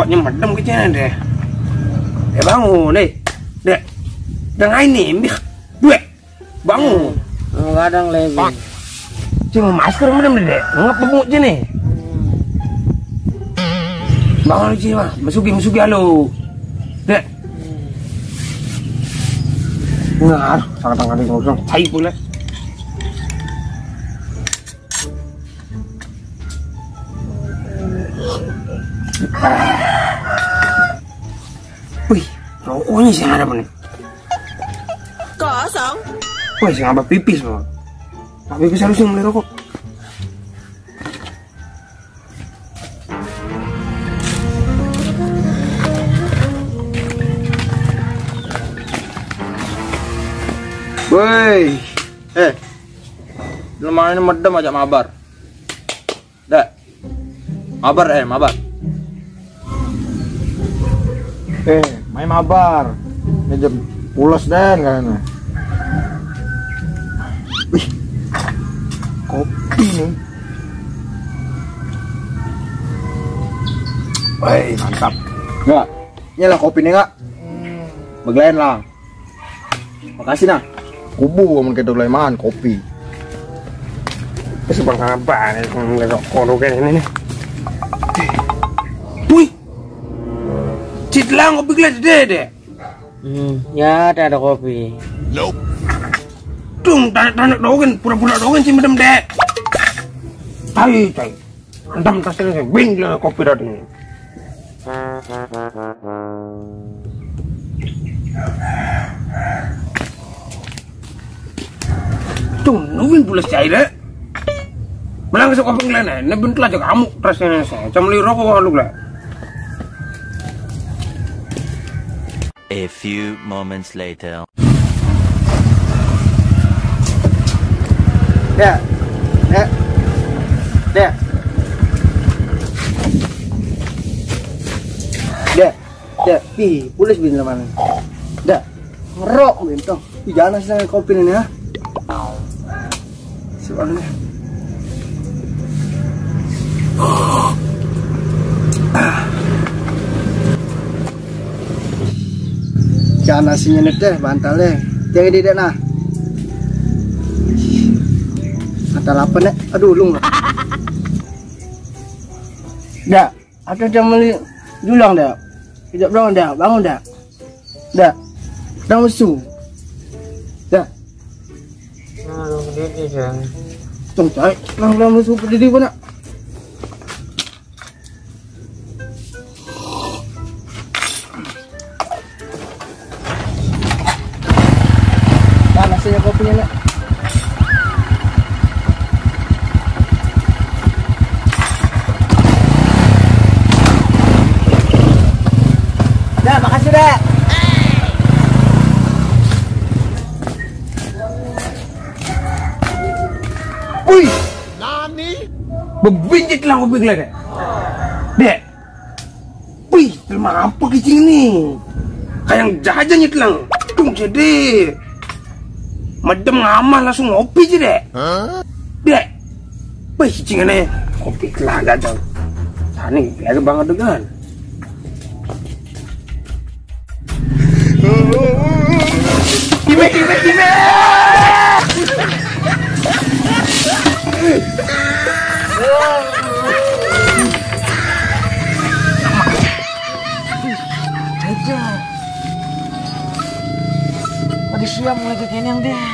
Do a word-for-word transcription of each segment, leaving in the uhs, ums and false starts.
Ini medem kecilnya deh. Ya bangun, deh. Dek. Dek, ini, mih. Dek. Bangun. Kadang lebih. Cuma masker medem deh, Dek. Ngep benguk sini. Bangun sini, mah. Masuki, masuki, halo. Dek. Nah, sangat-sangat ngosong. Cai pula. Wih, rokoknya sih ada nih. Kosong. Wih, sih apa pipis, Bang? Pak pipis harus yang beli rokok. Woi, eh, lemari ini medem aja mabar. Dak. Mabar, eh, mabar. Eh, main mabar. Ini jam pulas dan karena. Wih, kopi nih. Woi, mantap. Enggak. Ini lah kopi nih, enggak? Beglain lah. Makasih, nah. Kubu, amun kita mulai makan kopi. Terus bang apa nih, kalau mulai rokok dulu kayak ini nih. Wih, Citlang kopi gelas deh, deh. Hmm, ya, ada, ada kopi. Dung, tanak-tanak dogen, pura-pura dogen sih medem, deh. Tai, tai. Entam tasnya, bing, lah, kopi tadi. Tuh, nungguin pulas cair, ya. Malah ngesok apa ngeliat, ya? Ini bentar aja kamu, terus ini saya. Cuma beli rokok, kalau lu, lah. A few moments later. Dek. Dek. Dek. Dek. Dek. Ih, pulis bin mana? Dek. Ngerok bin tuh. Ih, jangan sih kopi ini, ya. Soalnya. Ikan nasinya nih teh, bantalnya. Jangan di dek nah. Bantal apa nih? Aduh, lu. Dak, ada jam beli julang dak. Tidak bangun dak, bangun dak. Dak. Dak musuh. Dak. Nah, lu gede sih, Jang. Tuh, cai. Nah, dak musuh berdiri mana? Panas ya kopinya, nak. Dah, makasih, dah. Wih. Nani? Bebinjit lah kopi gelas, deh. Dek. Wih, terima apa kicing nih? Kayak jajan nih, Telang. Tung, jadi. Medem ngamah langsung ngopi aja, deh. Hah? Dek. Wih, kicing ini. Kopi telah jajan. Tani, lagi banget dengan. Kime, kime, kime. Aja. Lagi siap mulai ke kenyang deh.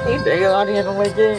Ini tega ada yang kembali.